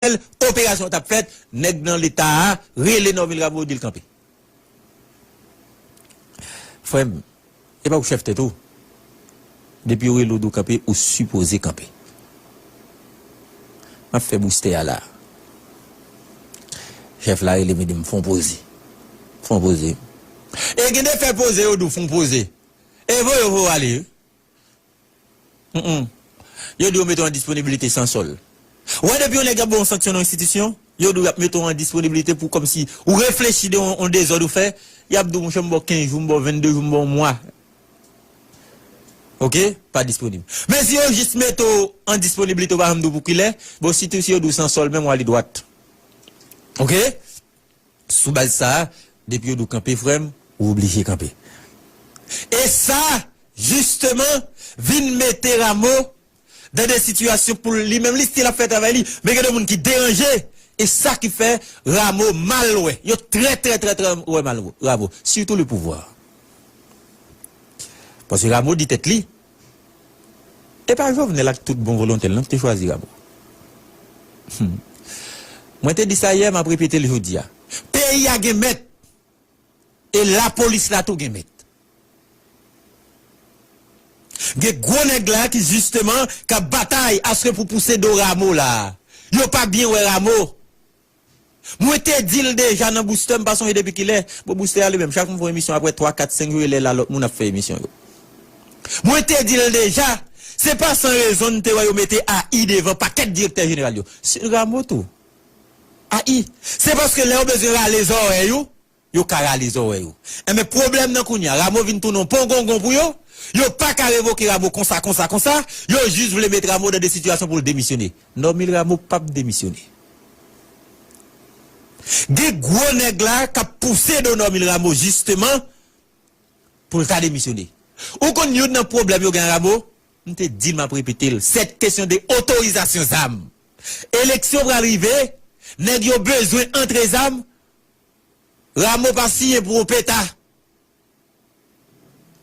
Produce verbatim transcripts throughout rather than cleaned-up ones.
l, operasyon t ap fèt, nèg nan Leta a rele Normil Rameau, yo di l kanpe. Frè m, e pa ou k chèf tèt ou. Depi yo rele w di w kanpe, ou sipoze kanpe. M ap fè boustè a la. Chèf la rele m, li di m, fè yon poze. Fè yon poze. E gen de fè poze, yo di w fè yon poze. E voye w, voye w ale, wi. Mm, mm. Yo di yo mete w an disponibilite san sòl. Ou wè, depi yon nèg ap ba w yon sanksyon nan yon enstitisyon, yo di w y ap mete w an disponibilite pou kòmsi ou reflechi de yon, yon dezòd ou fè, y ap di w, monchè, m ba w kenz jou, m ba w vennde jou, m ba w yon mwa. Oke? Pa disponib. Men si yo jis mete w an disponibilite, yo pa janm di w pou kilè, bon, sitou si yo di w san sòl, menm w ale dwat. Oke? Sou baz sa a, depi yo di w kanpe, frè m, ou oblije kanpe. E sa, jisteman, vin mete Rameau dan de sitiyasyon pou li menm, li still ap fè travay li, men gen de moun ki deranje, e sa ki fè Rameau mal wè. Yo trè, trè, trè, trè wè mal Rameau, sitou le pouvwa. Paske Rameau di tèt li, e pa Jovenel ak tout bon volonte l non ki te chwazi Rameau. Hmm. Mwen te di sa yè, m ap repete l jodi a. Peyi a gen mèt, e lapolis la tou gen mèt. Gen gwo nèg la ki jisteman k ap batay aske pou pouse do Rameau la. Yo pa byen wè Rameau. Mwen te di l deja nan Booster, m pa sonje depi kilè. Bon, Booster a li menm, chak m fè yon emisyon, apre twa, kat, senk jou, e lè la lòt moun ap fè emisyon yo. Mwen te di l deja, se pa san rezon n te wè yo mete A I devan pakèt direktè jeneral yo. Se Rameau tou. A I. Se paske lè yo bezwen rale zòrèy ou, yo ka rale zòrèy ou. Enben, pwoblèm nan kounye a, Rameau vin tounen yon pongongon pou yo. Yo pa ka revoke Rameau konsa, konsa, konsa. Yo jis vle met Rameau nan de sitiyasyon pou l demisyone. Normil Rameau p ap demisyone. Gen gwo nèg la k ap pouse do Normil Rameau, jisteman, pou l ta demisyone. Ou konn youn nan pwoblèm yo gen ak Rameau? M te di l, m ap repete l. Sèt kesyon de otorizasyon zam. Eleksyon pral rive, nèg yo bezwen antre zam, Rameau pa siyen pou yon peta.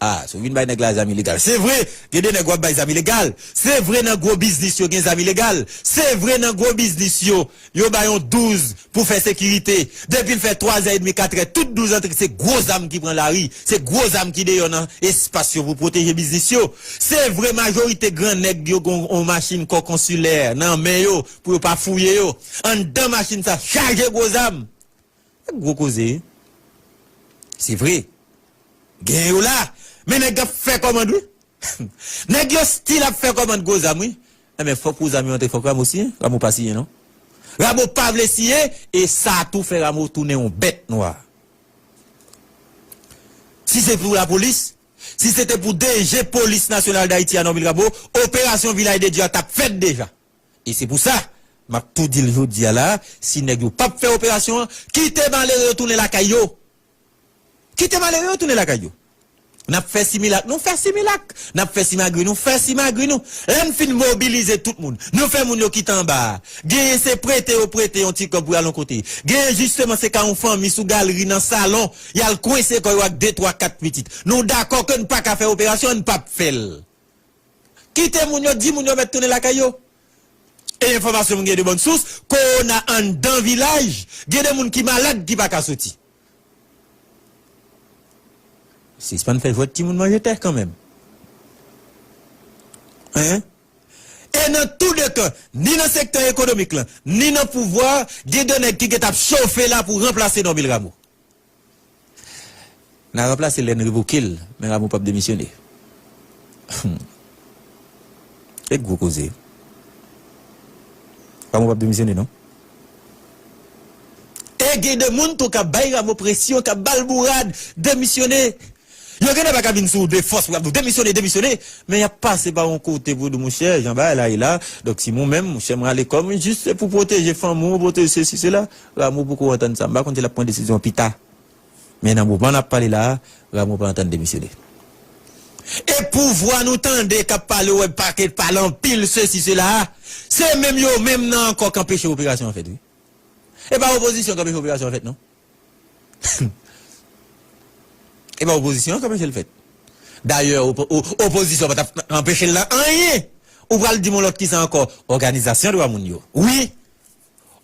Ah, si w vin bay nèg la zam ilegal. Se vre, gen de nèg w ap bay zam ilegal. Se vre nan gwo biznis yo gen zam ilegal. Se vre nan gwo biznis yo, yo bay yon douz pou fè sekirite. Depi l fè twa zè edmi, kat è, tout douz antre, se gwo zam ki pran lari. Se gwo zam ki deyò nan espas yo pou pwoteje biznis yo. Se vre majorite gran nèg yo gen yon machin kò konsilè nan men yo pou yo pa fouye yo. Anndan machin sa chaje gwo zam. Gwo koze. Se vre. Gen yo la. Men nèg ap fè kòmand, wi. Nèg yo still ap fè kòmand gwo zam, wi. Enben, fòk pou zam yo antre, fòk Rameau siyen. Rameau pa siyen, non. Rameau pa vle siyen, e sa tou fè Rameau tounen yon bèt nwa. Si se pou lapolis, si se te pou D G Polis Nasyonal Dayiti a, Normil Rameau, operasyon Vilaj de Dye a t ap fèt deja. E se pou sa, m ap tou di l jodi a la, si nèg yo p ap fè operasyon an, kite malere yo tounen lakay yo. Kite malere yo tounen lakay yo. N ap fè similak, nou fè similak. N ap fè simagri, nou fè simagri nou. Lè n fin mobilize tout moun, nou fè moun yo kite anba a. Genyen se prete yo prete yon ti kòb pou y al yon kote. Genyen jisteman se ka yon fanmi sou galri nan salon, y al kwense kò yo ak de, twa, kat pitit. Nou dakò ke n pa ka fè operasyon, n p ap fè l. Kite moun yo, di moun yo mèt tounen lakay yo. E enfòmasyon m gen de bòn sous, kowona anndan vilaj, gen de moun ki malad ki pa ka soti. Sispann fè jwèt timoun manje tè kanmenm. Hein? E nan tou de kan, ni nan sektè ekonomik lan, ni nan pouvwa, gen de nèg ki gentan ap chofe la pou ranplase Normil Rameau. N a ranplase l, lè n revoke l, men Rameau p ap demisyone. Hmm. E gwo koze. Rameau p ap demisyone, non. E gen de moun tou k ap bay Rameau presyon, k ap ba l bourad, demisyone. Yo genlè pa ka vin sou ou de fòs pou y ap di w demisyone, demisyone. Men y ap pase pa yon kote pou di w, monchè, jan bagay la ye la. Donk, si mwen menm, monchè, mwen ale kò mwen, jis se pou pwoteje fanmi w, pwoteje sesi, sela. Rameau poko antann sa. M pa konn si l ap pran desizyon pita. Men nan moman n ap pale la a, Rameau pa antann demisyone. E pouvwa nou tande k ap pale, wè, pakèt pale anpil, sesi, sela a, se menm yo menm nan ankò k anpeche operasyon an fèt, wi. E pa opozisyon k anpeche operasyon an fèt, non. E pa opozisyon an k anpeche l fèt. Dayè, opo-, o-, opozisyon pa t ap anpeche l nan anyen. Ou pral di m yon lòt kisa ankò? Òganizasyon dwa moun yo. Wi.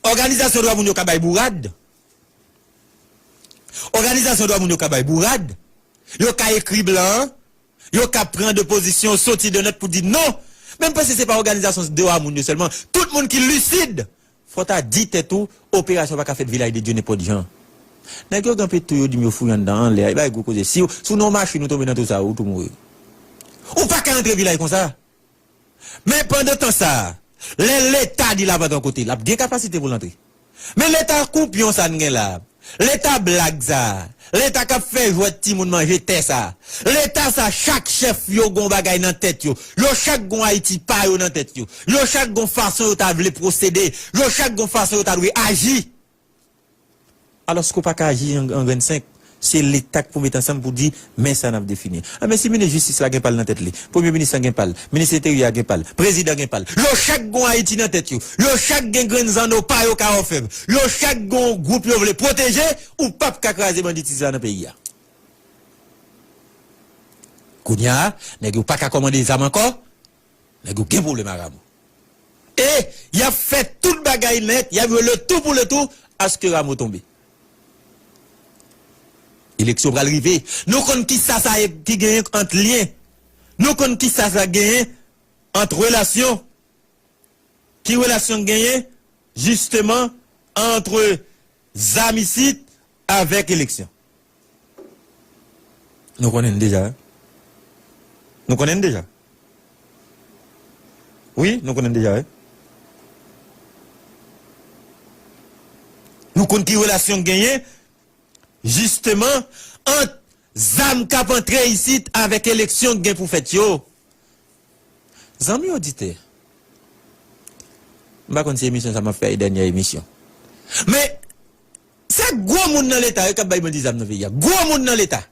Òganizasyon dwa moun yo ka bay bourad. Òganizasyon dwa moun yo ka bay bourad. Yo ka ekri blan an. Yo ka pran de pozisyon, soti de nòt pou di non. Men m panse se pa òganizasyon dwa moun yo sèlman. Tout moun ki lisid, fò w ta di tèt ou, operasyon pa ka fèt Vilaj de Dye nenpòt jan. Nèg yo kanpe tou, yo di m yo fouye anndan, anlè, e bay gwo koze. Si w, si w nan yon machin, ou tonbe nan tou sa, ou tou mouri. Ou pa ka antre Vilaj konsa. Men pandan tan sa a, lè Leta di l ap antre yon kote, l ap gen kapasite pou l antre. Men Leta koupyon sa n gen la a, Leta blag sa a, Leta k ap fè jwèt timoun manje tè sa a, Leta sa, chak chèf yo gon bagay nan tèt yo, yo chak gon Ayiti pa yo nan tèt yo, yo chak gon fason yo ta vle pwosede, yo chak gon fason yo ta dwe aji. Alòske w pa ka aji an, an grenn senk. Se Leta k pou met ansanm pou di, men sa n ap defini. Anben, si minis jistis la gen pa l nan tèt li, premye minis lan gen pa l, minis enteryè a gen pa l, prezidan gen pa l, yo chak gon Ayiti nan tèt yo, yo chak gen grenn zanno pa yo ka ofè, yo chak gon gwoup yo vle pwoteje, ou p ap ka kraze banditis la nan peyi a. Kounye a, nèg yo pa ka kòmande zam ankò, nèg yo gen pwoblèm ak Rameau. E y ap fè tout bagay nèt, y ap jwe le tout pour le tout, aske Rameau tonbe. Eleksyon pral rive. Nou konn kisa sa ye ki genyen ant lyen. Nou konn kisa sa genyen ant relasyon. Ki relasyon k genyen, jisteman, ant zam isit avèk eleksyon? Nou konnen l deja, wi. Nou konnen l deja. Wi, nou konnen l deja, wi. Nou konn ki relasyon k genyen, jisteman, ant zam k ap antre isit avèk eleksyon k gen pou fèt yo. Zanmi oditè, m pa konn si emisyon sa m ap fè e dènyè emisyon. Men, se gwo moun nan Leta yo k ap bay bandi zam nan peyi a. Gwo moun nan Leta.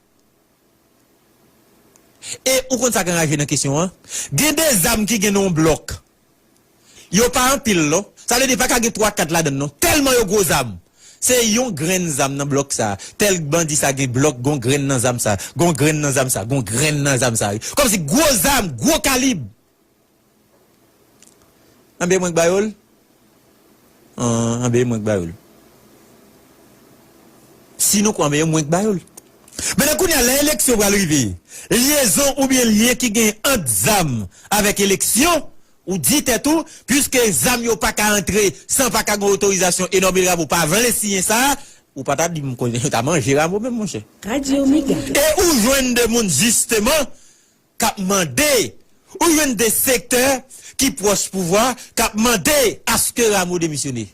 E ou konn sa k anraje nan kesyon an? Gen de zam ki gen nan yon blòk. Yo pa anpil, non. Sa vle di, pa ka gen twa, kat ladan l, non. Tèlman yo gwo zam. Se yon grenn zam nan blòk sa. Tèl bandi sa gen blòk, gon grenn nan zam sa. Gon grenn nan zam sa. Gon grenn nan zam sa. Kòmsi gwo zam, gwo kalib. Anben, mwen k ba yo l. An, anben, mwen k ba yo l. Si nou kwè anben yo, mwen k ba yo l. Mentnan, kounye a, lè eleksyon pral rive, lyezon oubyen lyen ki gen ant zam avèk eleksyon, ou di tèt ou, piske zam yo pa ka antre san pa ka gen otorizasyon e Norbil Rameau pa vle siyen sa, ou pa ta di m konnen yo ta manje Rameau menm, monchè. Radyo Mega. E ou jwenn de moun, jisteman, k ap mande, ou jwenn de sektè ki pwòch pouvwa k ap mande aske Rameau demisyone.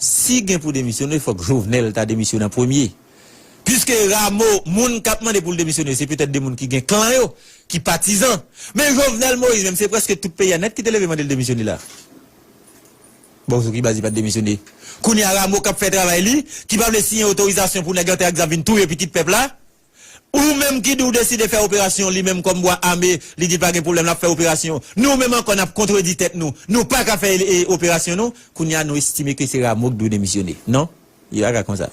Si gen pou demisyone, fòk Jovenel ta demisyone an premye. Piske Rameau, moun k ap mande pou l demisyone, se petèt de moun ki gen klan yo, ki patizan. Men Jovenel Moïse menm, se prèske tout peyi a nèt ki te leve mande l demisyone la. Bon, sou ki baz li pa t demisyone? Kounye a, Rameau k ap fè travay li, ki pa vle siyen otorizasyon pou nèg antre ak zam vin touye pitit pèp la, ou menm ki di w deside fè operasyon, li menm kòm bwa ame, li di pa gen pwoblèm, l ap fè operasyon. Nou menm ankò, n ap kontredi tèt nou. Nou pa ka fè, e, operasyon, nou. Kounye a, nou estime ke se Rameau k dwe demisyone. Non, li pa ka konsa.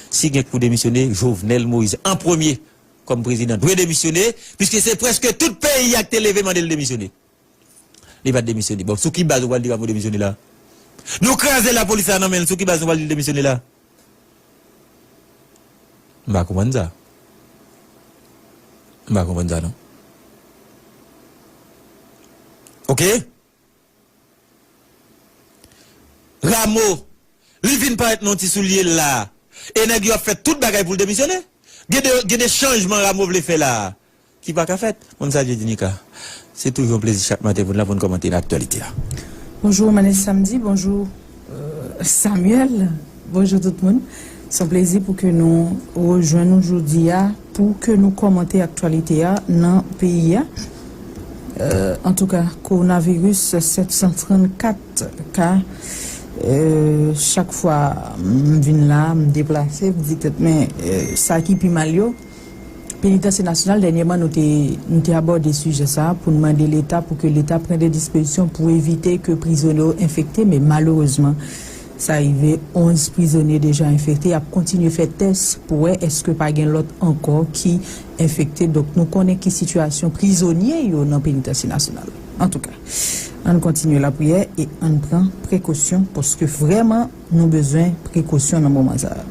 Si gen k pou demisyone, Jovenel Moïse, an premye, kòm prezidan, dwe demisyone, piske se prèske tout peyi a k te leve mande l demisyone. Li pa t demisyone. Bon, sou ki baz ou pral di Rameau demisyone la? Nou kraze lapolis la nan men l, sou ki baz nou pral di l demisyone la? M pa konprann sa. M pa konprann sa, non. Oke? Rameau, li vin parèt nan yon ti soulye l la. E nèg yo ap fè tout bagay pou l demisyone. Gen de, gen de chanjman Rameau vle fè la a ki pa ka fèt. Moun sa Dieudjinica, se toujou yon plezi chak maten pou n la pou n kòmante nan aktyalite a. Bonjou Manes Samdi, bonjou, euh, Samuel, bonjou tout moun. Se yon plezi pou ke nou rejwenn nou jodi a, pou ke nou kòmante aktyalite a nan peyi a. Euh, antouka, kowonaviris sèt san trannkat ka, euh, chak fwa m vin la, m deplase, m di tèt, men, euh, sa ki pi mal yo, Penitansye Nasyonal, dènyèman, nou te, nou te abòde sijè sa a pou n mande Leta, pou ke Leta pran de dispozisyon pou evite ke prizonye yo enfekte, men malerezman, sa rive, onz prizonye deja enfekte, y ap kontinye fè tès pou wè èske pa gen lòt ankò ki enfekte. Donk, nou konnen ki sitiyasyon prizonye yo nan Penitansye Nasyonal. Antouka, Ann kontinye lapriyè e ann pran prekosyon, paske vrèman nou bezwen prekosyon nan moman sa a.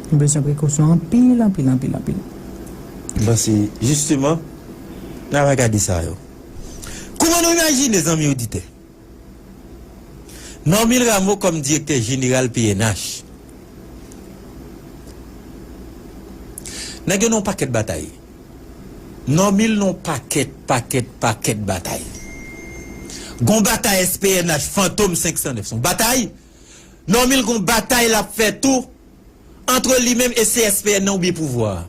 Nou bezwen prekosyon anpil, anpil, anpil, anpil. M panse, jisteman, n a va gade sa yo. Kouman nou imajine, zanmi oditè? Normil Rameau kòm direktè jeneral P N H. Nèg yo nan yon pakèt batay. Normil nan yon pakèt, pakèt, pakèt batay. Gon batay S P N H, Fantom senk san nèf, se yon batay. Normil gon batay l ap fè tou, antre li menm e C S P N nan oubyen pouvwa a.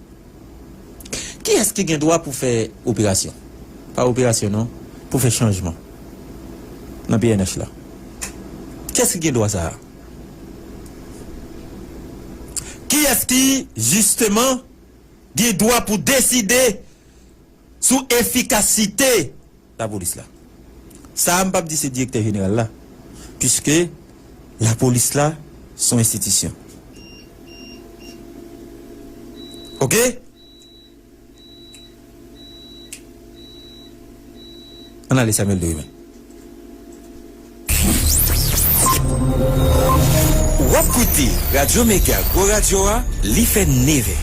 Kiyès ki gen dwa pou fè operasyon? Pa operasyon non, pou fè chanjman nan P N H la. Kiyès ki gen dwa sa a? Kiyès ki, jisteman, gen dwa pou deside sou efikasite lapolis la? Sa a, m p ap di se direktè jeneral la, piske lapolis la se yon enstitisyon. Oke? Ann ale Samuel Derimen. W ap koute Radyo Mega, gwo radyo a, li fè nevè.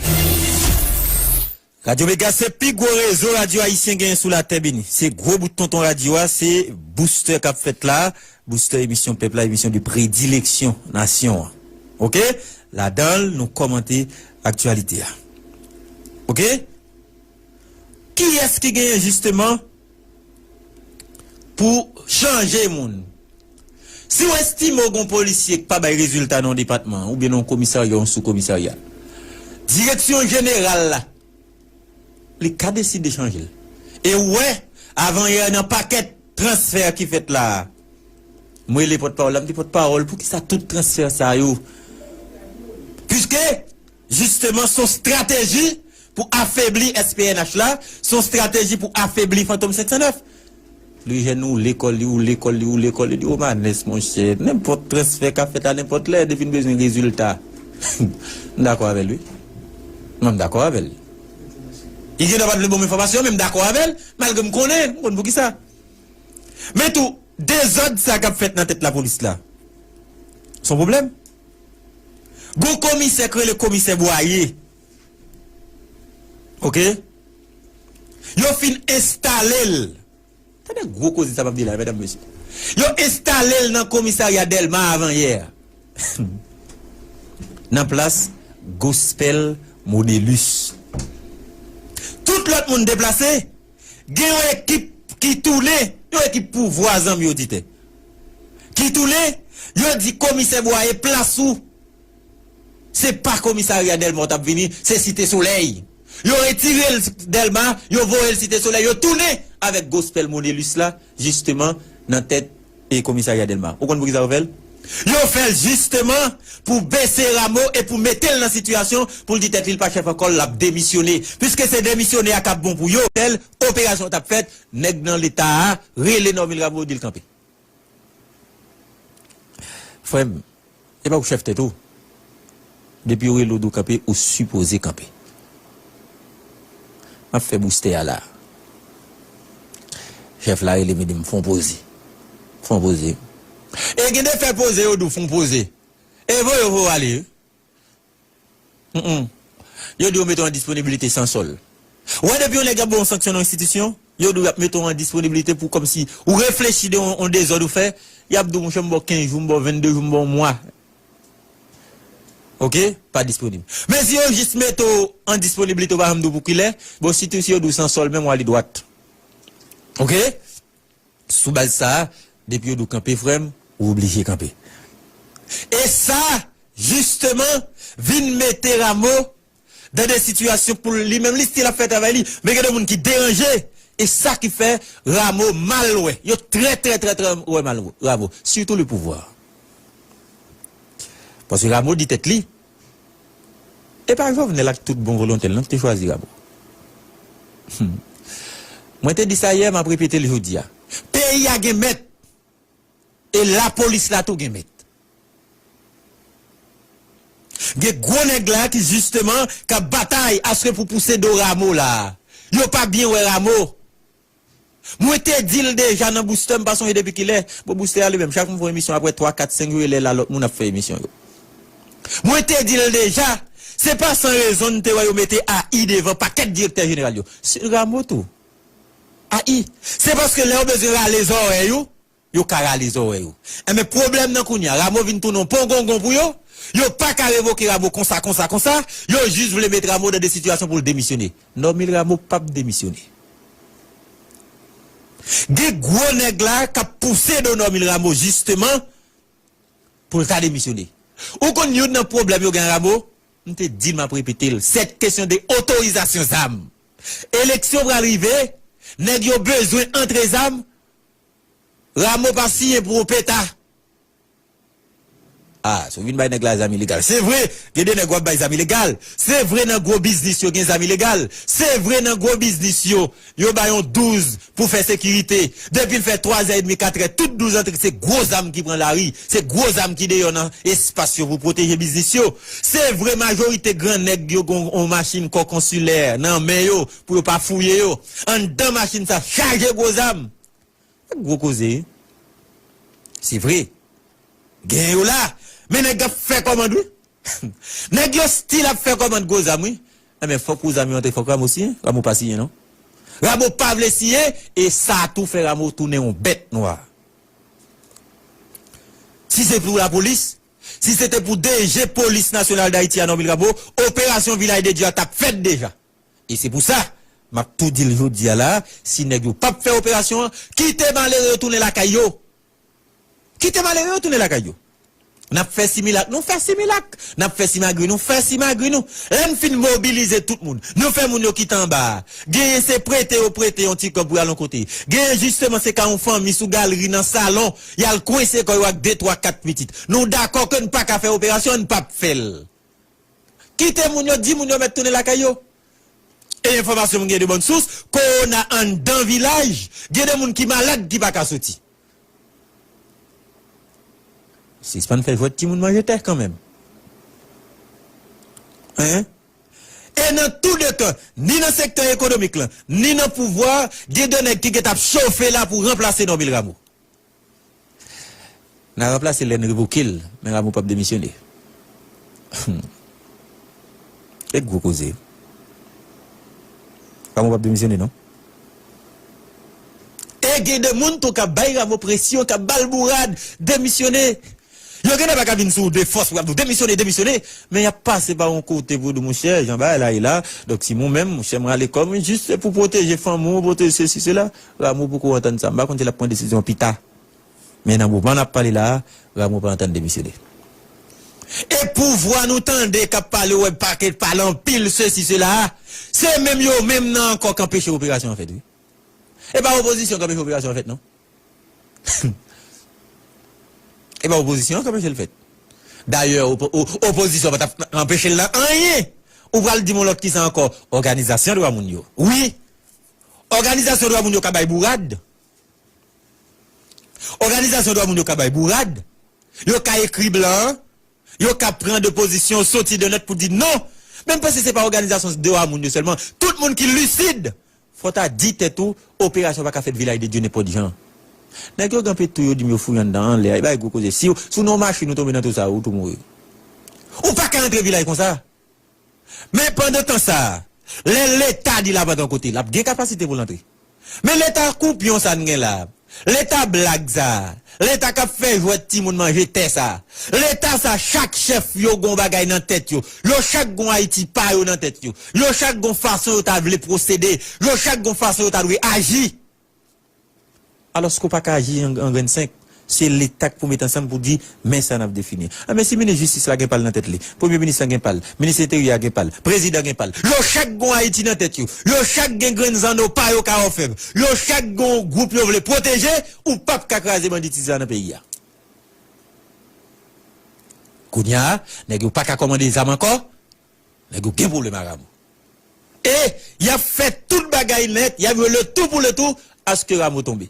Radyo Mega se pi gwo rezo radyo ayisyen genyen sou latè beni. Se gwo bout tonton radyo a, se booster k ap fèt la. Booster, emisyon pèp la, emisyon de predileksyon nasyon an. Oke? Ladan l, nou kòmante aktyalite a. Oke? Kiyès ki genyen jisteman pou chanje moun? Si w estime w gen yon polisye k pa bay rezilta nan yon depatman, oubyen nan yon komisarya, yon sou komisarya, direksyon jeneral la, li ka deside chanje l. E w wè, avanyè nan pakèt transfè ki fèt la a, m rele pòtpawòl la, m di pòtpawòl, poukisa tout transfè sa yo? Piske, jisteman, se yon estrateji pou afebli S P N H la, se yon estrateji pou afebli Fantom senk san nèf. Li jwenn ou lekòl li, ou lekòl li, ou lekòl li, li Romanes, monchè. Nenpòt transfè k ap fèt la, nenpòt lè, depi n bezwen rezilta. M dakò avè l, wi. Mwen, m dakò avè l. Li gen dwa pa t vle ban m enfòmasyon, men m dakò avè l, malgre m konnen, m konn poukisa. Men tou, dezòd sa k ap fèt nan tèt lapolis la, se yon pwoblèm. Gon komisè k rele komisè Bwaye. Oke? Yo fin enstale l. Tande gwo koze sa m ap di la, medam, mesye. Yo enstale l nan komisarya Dèlma avanyè a. Nan plas Gospel Monelus. Tout lòt moun deplase, gen yon ekip ki tounen, yon ekip pouvwa, zanmi oditè. Ki tounen, yo di komisè Bwaye plas ou. Se pa komisarya Dèlma w t ap vini, se Site Solèy. Yo retire l Dèlma, yo voye l Site Solèy, yo tounen avèk Gospel Monelus la, jisteman, nan tèt e komisarya Dèlma. Ou konn poukisa yo fè l? Yo fè l jisteman pou bese Rameau e pou mete l nan sitiyasyon pou l di tèt li l pa chèf ankò, l ap demisyone. Piske se demisyone a k ap bon pou yo. Tèl operasyon t ap fèt, nèg nan Leta a rele Normil Rameau, di l kanpe. Frè m, e pa ou k chèf tèt ou. Depi yo rele w di w kanpe, ou sipoze kanpe. M ap fè boustè a la. Chèf la rele m, li di m, "Fè yon poze. Fè yon poze." E gen de fè poze, yo di w, "Fè yon poze." E voye w, voye w ale, wi. Mm, mm. Yo di yo mete w an disponibilite san sòl. Ou wè, depi yon nèg ap ba w yon sanksyon nan yon enstitisyon, yo di w y ap mete w an disponibilite pou kòmsi ou reflechi de yon, yon dezòd ou fè, y ap di w, "Monchè, m ba w kenz jou, m ba w vennde jou, m ba w yon mwa." Oke? Pa disponib. Men si yo jis mete w an disponibilite, ou pa janm di w pou kilè, bon, sitou si yo di w san sòl, menm w ale dwat. Oke? Sou baz sa a, depi yo di w kanpe, frè m, ou oblije kanpe. E sa, jisteman, vin mete Rameau dan de sitiyasyon pou li menm, li still ap fè travay li, men gen de moun ki deranje, e sa ki fè Rameau mal wè. Yo trè, trè, trè, trè wè mal Rameau, sitou le pouvwa. Paske Rameau di tèt li, e pa Jovenel ak tout bon volonte l non ki te chwazi Rameau. Hmm. Mwen te di sa yè, m ap repete l jodi a. Peyi a gen mèt. E lapolis la tou gen mèt. Gen gwo nèg la ki jisteman k ap batay aske pou pouse do Rameau la. Yo pa byen wè Rameau. Mwen te di l deja nan Booster, m pa sonje depi kilè. Bon, Booster a li menm, chak m fè yon emisyon, apre twa, kat, senk jou, e lè la lòt moun ap fè emisyon yo. Mwen te di l deja, se pa san rezon n te wè yo mete A I devan pakèt direktè jeneral yo. Se Rameau tou. A I. Se paske lè yo bezwen rale zòrèy ou, yo ka rale zòrèy ou. Enben, pwoblèm nan kounye a, Rameau vin tounen yon pongongon pou yo. Yo pa ka revoke Rameau konsa, konsa, konsa. Yo jis vle met Rameau nan de sitiyasyon pou l demisyone. Normil Rameau p ap demisyone. Gen gwo nèg la k ap pouse do Normil Rameau, jisteman, pou l ta demisyone. Ou konn youn nan pwoblèm yo gen ak Rameau? M te di l, m ap repete l, se kesyon de otorizasyon zam. Eleksyon pral rive, nèg yo bezwen antre zam, Rameau pa siyen pou yon peta. Ah, si w vin bay nèg la zam ilegal. Se vre, gen de nèg w ap bay zam ilegal. Se vre nan gwo biznis yo gen zam ilegal. Se vre nan gwo biznis yo, yo bay yon douz pou fè sekirite. Depi l fè twa zè edmi, kat è, tout douz antre, se gwo zam ki pran lari. Se gwo zam ki deyò nan espas yo pou pwoteje biznis yo. Se vre majorite gran nèg yo gen yon machin kò konsilè nan men yo pou yo pa fouye yo. Anndan machin sa chaje gwo zam. Gwo koze. Se vre. Gen yo la. Men nèg ap fè kòmand, wi. Nèg yo still ap fè kòmand gwo zam, wi. Enben, fòk pou zam yo antre, fòk Rameau siyen. Rameau pa siyen, non. Rameau pa vle siyen, e sa tou fè Rameau tounen yon bèt nwa. Si se pou lapolis, si se te pou D G Polis Nasyonal Dayiti a, Normil Rameau, operasyon Vilaj de Dye a t ap fèt deja. E se pou sa, m ap tou di l jodi a la, si nèg yo p ap fè operasyon an, kite malere yo tounen lakay yo. Kite malere yo tounen lakay yo. N ap fè similak, nou fè similak. N ap fè simagri, nou fè simagri nou. Lè n fin mobilize tout moun, nou fè moun yo kite anba a. Genyen se prete yo prete yon ti kòb pou y al yon kote. Genyen jisteman se ka yon fanmi sou galri nan salon, y al kwense kò yo ak de, twa, kat pitit. Nou dakò ke n pa ka fè operasyon, n p ap fè l. Kite moun yo, di moun yo mèt tounen lakay yo. E enfòmasyon m gen de bòn sous, kowona anndan vilaj, gen de moun ki malad ki pa ka soti. Sispann fè jwèt timoun manje tè kanmenm. Hein? E nan tou de kan, ni nan sektè ekonomik lan, ni nan pouvwa, gen de nèg ki gentan ap chofe la pou ranplase Normil Rameau. N a ranplase l, n revoke l, men Rameau p ap demisyone. Hmm. E gwo koze. Rameau p ap demisyone, non. E gen de moun tou k ap bay Rameau presyon, k ap ba l bourad, demisyone. Yo gentan pa ka vin sou ou de fòs pou y ap di w demisyone, demisyone. Men y ap pase pa yon kote pou di w, monchè, jan bagay la ye la. Donk, si mwen menm, monchè, mwen ale kò mwen, jis se pou pwoteje fanmi w, pwoteje sesi, sela. Rameau poko antann sa. M pa konn si l ap pran desizyon pita. Men nan moman n ap pale la a, Rameau pa antann demisyone. E pouvwa nou tande k ap pale, wè, pakèt pale anpil, sesi, sela a, se menm yo menm nan ankò k anpeche operasyon an fèt, wi. E pa opozisyon k anpeche operasyon an fèt, non. E pa opozisyon an k anpeche l fèt. Dayè, opo-, o-, opozisyon pa t ap anpeche l nan anyen. Ou pral di m yon lòt kisa ankò? Òganizasyon dwa moun yo. Wi. Òganizasyon dwa moun yo ka bay bourad. Òganizasyon dwa moun yo ka bay bourad. Yo ka ekri blan an. Yo ka pran de pozisyon, soti de nèt pou di non. Men m panse se pa òganizasyon dwa moun yo sèlman. Tout moun ki lisid, fò w ta di tèt ou, operasyon pa ka fèt Vilaj de Dye nenpòt jan. Nèg yo gen petou, yo di m yo fouye anndan, anlè a, e bay gwo koze. Si w, si w nan yon machin, ou tonbe nan twou sa, ou tou mouri. Ou pa ka antre vilaj konsa. Men pandan tan sa a, lè Leta di l ap antre yon kote, l ap gen kapasite pou l antre. Men Leta koupyon sa n gen la a, Leta blag sa a, Leta k ap fè jwèt timoun manje tè sa a, Leta sa, chak chèf yo gon bagay nan tèt yo, yo chak gon Ayiti pa yo nan tèt yo, yo chak gon fason yo ta vle pwosede, yo chak gon fason yo ta dwe aji. Alòske w pa ka aji an, an grenn senk. Se Leta k pou met ansanm pou di, men sa n ap defini. Anben, si minis jistis la gen pa l nan tèt li, premye minis lan gen pa l, minis enteryè a gen pa l, prezidan gen pa l, yo chak gon Ayiti nan tèt yo, yo chak gen grenn zanno pa yo ka ofèb, yo chak gon gwoup yo vle pwoteje, ou p ap ka kraze banditis la nan peyi a. Kounye a, nèg yo pa ka kòmande zam ankò, nèg yo gen pwoblèm ak Rameau. E y ap fè tout bagay nèt, y ap jwe le tout pour le tout, aske Rameau tonbe.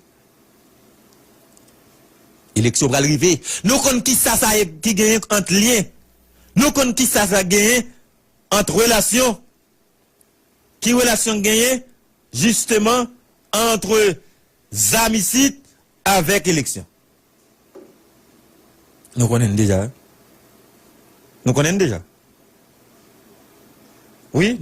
Eleksyon pral rive. Nou konn kisa sa ye ki genyen ant lyen. Nou konn kisa sa genyen ant relasyon. Ki relasyon k genyen, jisteman, ant zam isit avèk eleksyon. Nou konnen l deja. Nou konnen l deja. Wi,